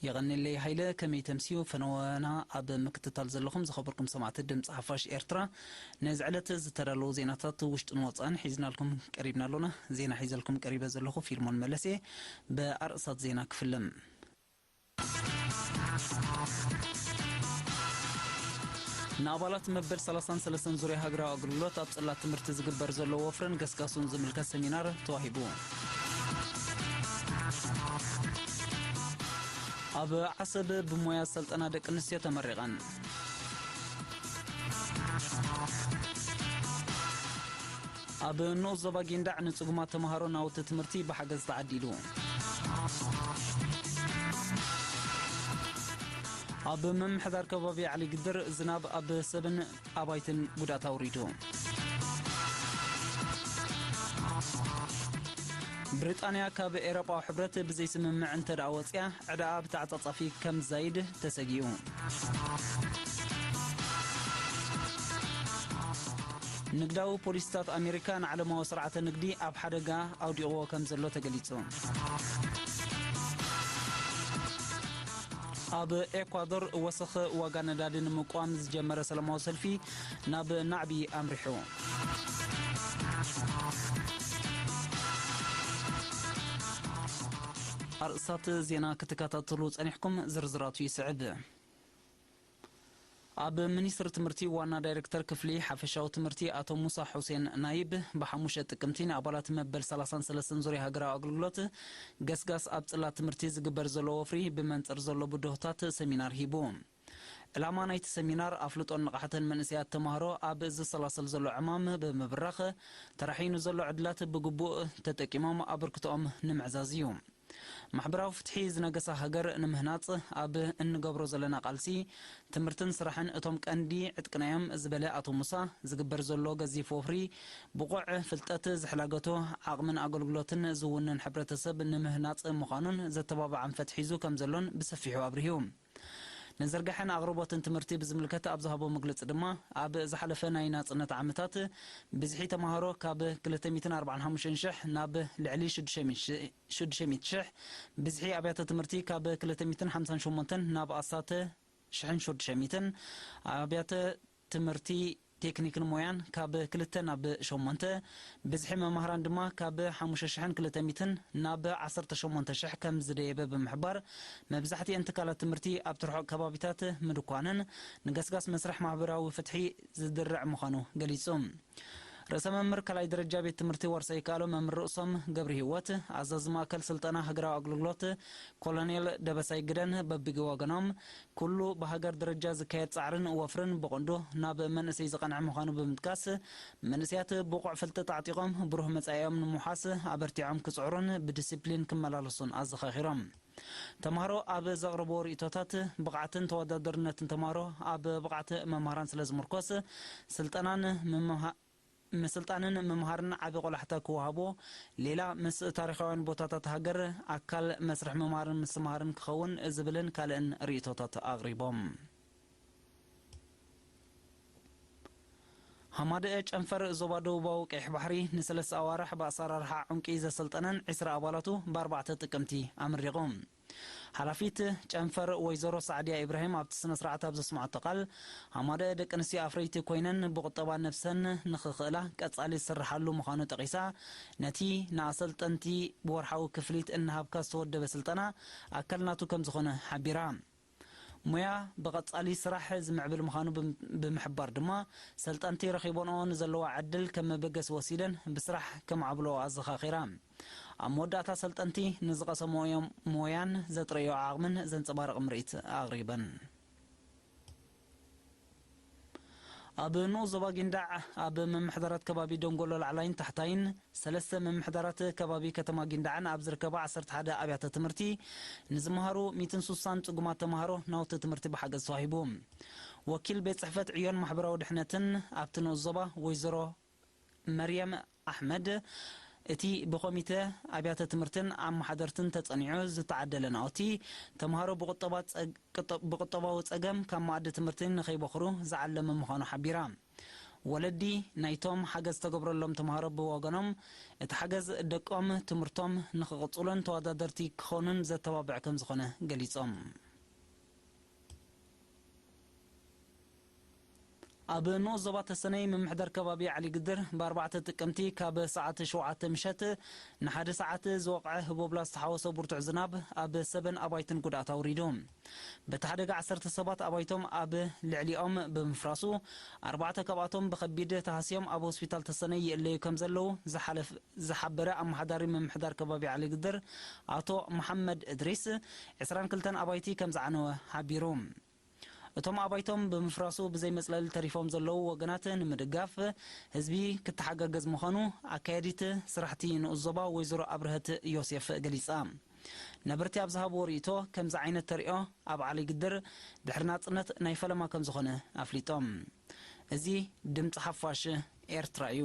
የቐንየለይ ሃይለ፣ ከመይ ተምስዩ? ፈነወና ኣብ ምክትታል ዘለኹም ዝኸበርኩም ሰማዕቲ ድምፂ ሓፋሽ ኤርትራ፣ ነዚ ዕለት ዝተዳለዉ ዜናታት ውሽጥን ወፃእን ሒዝናልኩም ቀሪብና ኣሎና። ዜና ሒዘልኩም ቀሪበ ዘለኹ ፊልሞን መለስ እየ። ብኣርእስታት ዜና ክፍልም። ንኣባላት መበል ሰላሳን ሰለስተን ዙርያ ሃገራዊ ኣገልግሎት ኣብ ጽላት ትምህርቲ ዝግበር ዘሎ ወፍርን ገስጋሱን ዝምልከት ሰሚናር ተዋሂቡ። ኣብ ዓሰብ ብሞያ ዝሰልጠና ደቂ ኣንስትዮ ተመሪቐን። ኣብ ንኡስ ዞባ ጊንዳዕ ንጽጉማት ተምሃሮ ናውቲ ትምህርቲ ብሓገዝ ተዓዲሉ። ኣብ ምምሕዳር ከባቢ ዓሊ ግድር ዝናብ ኣብ ሰብን ኣባይትን ጉድኣት ኣውሪዱ። ብሪጣንያ ካብ ኤውሮጳዊ ሕብረት ብዘይስምምዕ እንተ ደኣ ወጺኣ፣ ዕዳኣ ብተዓጻጻፊ ከም ዝዛይድ ተሰጊኡ። ንግዳዊ ፖሊሲታት ኣሜሪካ ንዓለማዊ ስርዓተ ንግዲ ኣብ ሓደጋ ኣውዲቕዎ ከም ዘሎ ተገሊጹ። ኣብ ኤኳዶር ወሰኽ ዋጋ ነዳዲ ንምቋም ዝጀመረ ሰላማዊ ሰልፊ ናብ ናዕቢ ኣምሪሑ። ኣርእስታት ዜና ክትከታተሉ ጸኒሕኩም፣ ዝርዝራቱ ይስዕብ። ኣብ ሚኒስትሪ ትምህርቲ ዋና ዳይሬክተር ክፍሊ ሓፈሻዊ ትምህርቲ ኣቶ ሙሳ ሑሴን ናይብ፣ ብሓሙሽተ ጥቅምቲ ንኣባላት መበል ሰላሳን ሰለስተን ዙርያ ሃገራዊ ኣገልግሎት ገስጋስ ኣብ ጽላት ትምህርቲ ዝግበር ዘሎ ወፍሪ ብመንጽር ዘሎ ብድሆታት ሰሚናር ሂቡ። ዕላማ ናይቲ ሰሚናር ኣፍልጦን ንቕሓትን መንእሰያት ተማሃሮ ኣብ ዝሰላሰል ዘሎ ዕማም ብምብራኽ፣ ተራሒኑ ዘሎ ዕድላት ብግቡእ ተጠቂሞም ኣበርክቶኦም ንምዕዛዝ እዩ። ማሕበራዊ ፍትሒ ዝነገሳ ሃገር ንምህናጽ ኣብ እንገብሮ ዘለና ቃልሲ፣ ትምህርትን ስራሕን እቶም ቀንዲ ዕጥቅና እዮም ዝበለ ኣቶ ሙሳ፣ ዝግበር ዘሎ ገዚፍ ወፍሪ ብቑዕ ፍልጠት ዝሕላገቶ ዓቕምን ኣገልግሎትን ዝውንን ሕብረተሰብ ንምህናጽ ምዃኑን ዘተባብዕ ኣንፈት ሒዙ ከም ዘሎን ብሰፊሑ ኣብሪሁ። ንዝርጋሐን ኣቕርቦትን ትምህርቲ ብዝምልከት ኣብ ዝሃቦ መግለጺ ድማ፣ ኣብ ዝሓለፈ ናይ ናጽነት ዓመታት ብዝሒ ተማሃሮ ካብ ክልተ ሚእትን ኣርባዓን ሓሙሽተን ሽሕ ናብ ልዕሊ ሽዱሽተ ሚእቲ ሽሕ፣ ብዝሒ ኣብያተ ትምህርቲ ካብ ክልተ ሚእትን ሓምሳን ሸሞንተን ናብ ኣስታት ሽሕን ሽዱሽተ ሚእትን፣ ኣብያተ ትምህርቲ ቴክኒክን ሞያን ካብ ክልተ ናብ ሸሞንተ፣ ብዝሒ መማህራን ድማ ካብ ሓሙሽተ ሽሕን ክልተ ሚእትን ናብ ዓሰርተ ሸሞንተ ሽሕ ከም ዝደየበ ብምሕባር፣ መብዛሕትኤን ትካላት ትምህርቲ ኣብቲ ርሑቕ ከባቢታት ምድኳንን ንገስጋስ መስርሕ ማሕበራዊ ፍትሒ ዝድርዕ ምዃኑ ገሊጹ። ርእሰ መምህር ካልኣይ ደረጃ ቤት ትምህርቲ ዋርሳይ ይከኣሎ መምህር ርእሶም ገብረ ህይወት፣ ኣዛዚ ማእከል ስልጠና ሃገራዊ ኣገልግሎት ኮሎኔል ደበሳይ ግደን በብወገኖም፣ ኩሉ ብሃገር ደረጃ ዝካየድ ጻዕርን ወፍርን ብቐንዱ ናብ መንእሰይ ዝቐንዐ ምዃኑ ብምጥቃስ፣ መንእሰያት ብቑዕ ፍልጠት ኣዕጢቖም ብሩህ መጻኢኦም ንምውሓስ ኣበርቲዖም ክጽዕሩን ብዲሲፕሊን ክመላለሱን ኣዘኻኺሮም። ተምሃሮ ኣብ ዘቕርብዎ ርእይቶታት፣ ብቕዓትን ተወዳዳርነትን ተምሃሮ ኣብ ብቕዓት መምህራን ስለ ዝምርኮስ፣ ስልጠናን ምምሃ-፣ ምስልጣንን ምምሃርን ዓቢ ቆላሕታ ክወሃቦ፣ ሌላ ምስ ታሪኻውያን ቦታታት ሃገር ኣካል መስርሕ ምምሃርን ምስትምሃርን ክኸውን ዝብልን ካልእን ርእይቶታት ኣቕሪቦም። ሃማደኤ ጨንፈር ዞባ ደቡባዊ ቀይሕ ባሕሪ ንሰለስተ ኣዋርሕ ብኣሰራርሓ ዑንቂ ዘሰልጠነን ዕስራ ኣባላቱ ብኣርባዕተ ጥቅምቲ ኣመሪቑ። ሓላፊት ጨንፈር ወይዘሮ ሳዕድያ ኢብራሂም ኣብቲ ስነ ስርዓት ኣብ ዘስምዓቶ ቃል፣ ሃማደኤ ደቂ ኣንስትዮ ኣፍረይቲ ኮይነን ብቁጠባ ነብሰን ንኽኽእላ ቀጻሊ ዝስርሓሉ ምዃኑ ጠቒሳ፣ ነቲ ንኣሰልጠንቲ ብወርሓዊ ክፍሊት እናሃብካ ዝተወደበ ስልጠና ኣካል ናቱ ከም ዝኾነ ሓቢራ። ሞያ ብቐጻሊ ስራሕ ዝምዕብል ምዃኑ ብም-፣ ብምሕባር ድማ፣ ሰልጠንቲ ረኺበንኦ ንዘለዋ ዕድል ከም መበገሲ ወሲደን ብስራሕ ከማዕብልኦ ኣዘኻኺራ። ኣብ መወዳእታ ሰልጠንቲ ንዝቐሰምኦ ሞያን ዘጥረዮ ዓቕምን ዘንጸባርቕ ምርኢት ኣቕሪበን። ኣብ ንኡስ ዞባ ጊንዳዕ ኣብ ምምሕዳራት ከባቢ ደንጎሎ ላዕላይን ታሕታይን ሰለስተ ምምሕዳራት ከባቢ ከተማ ጊንዳዕን ኣብ ዝርከባ ዓሰርተ ሓደ ኣብያተ ትምህርቲ ንዝመሃሩ ሚእትን ሱሳን ጽጉማት ተምሃሮ ናውቲ ትምህርቲ ብሓገዝ ተዋሂቡ። ወኪል ቤት ጽሕፈት ዕዮን ማሕበራዊ ድሕነትን ኣብቲ ንኡስ ዞባ ወይዘሮ መርየም ኣሕመድ እቲ ብኮሚተ ኣብያተ ትምህርትን ኣመሓደርትን ተጸኒዑ ዝተዓደለ ናውቲ፣ ተምሃሮ ብቁጠባ ጸግ-፣ ቅጠ-፣ ብቁጠባዊ ጸገም ካብ መኣዲ ትምህርቲ ንኸይበኽሩ ዝዓለመ ምዃኑ ሓቢራ። ወለዲ ናይቶም ሓገዝ ዝተገብረሎም ተምሃሮ ብወገኖም፣ እቲ ሓገዝ ደቆም ትምህርቶም ንኽቕጽሉን ተወዳደርቲ ክኾኑን ዘተባብዕ ከም ዝኾነ ገሊጾም። ኣብ ንኡስ ዞባ ተሰነይ ምምሕዳር ከባቢ ዓሊ ግድር ብ ኣርባዕተ ጥቅምቲ ካብ ሰዓት ሸውዓተ ምሸት ንሓደ ሰዓት ዝወቕዐ ህቦብላ ዝተሓወሶ ብርቱዕ ዝናብ ኣብ ሰብን ኣባይትን ጉድኣት ኣውሪዱ። በቲ ሓደጋ ዓሰርተ ሰባት ኣባይቶም ኣብ ልዕሊኦም ብምፍራሱ፣ ኣርባዕተ ካብኣቶም ብኸቢድ ተሃስዮም ኣብ ሆስፒታል ተሰነይ ይእለዩ ከም ዘለዉ ዝሓለፍ-፣ ዝሓበረ ኣመሓዳሪ ምምሕዳር ከባቢ ዓሊ ግድር ኣቶ መሓመድ እድሪስ፣ ዕስራን ክልተን ኣባይቲ ከም ዝዓነወ ሓቢሩ። እቶም ኣባይቶም ብምፍራሱ ብዘይ መጽለሊ ተሪፎም ዘለዉ ወገናት ንምድጋፍ ህዝቢ ክተሓጋገዝ ምዃኑ ኣካያዲት ስራሕቲ ንኡስ ዞባ ወይዘሮ ኣብርሀት ዮሴፍ ገሊጻ። ነበርቲ ኣብ ዝሃብዎ ርእይቶ፣ ከምዚ ዓይነት ተርእዮ ኣብ ዓሊ ግድር ድሕሪ ናጽነት ናይ ፈለማ ከም ዝኾነ ኣፍሊጦም። እዚ ድምጺ ሓፋሽ ኤርትራ እዩ።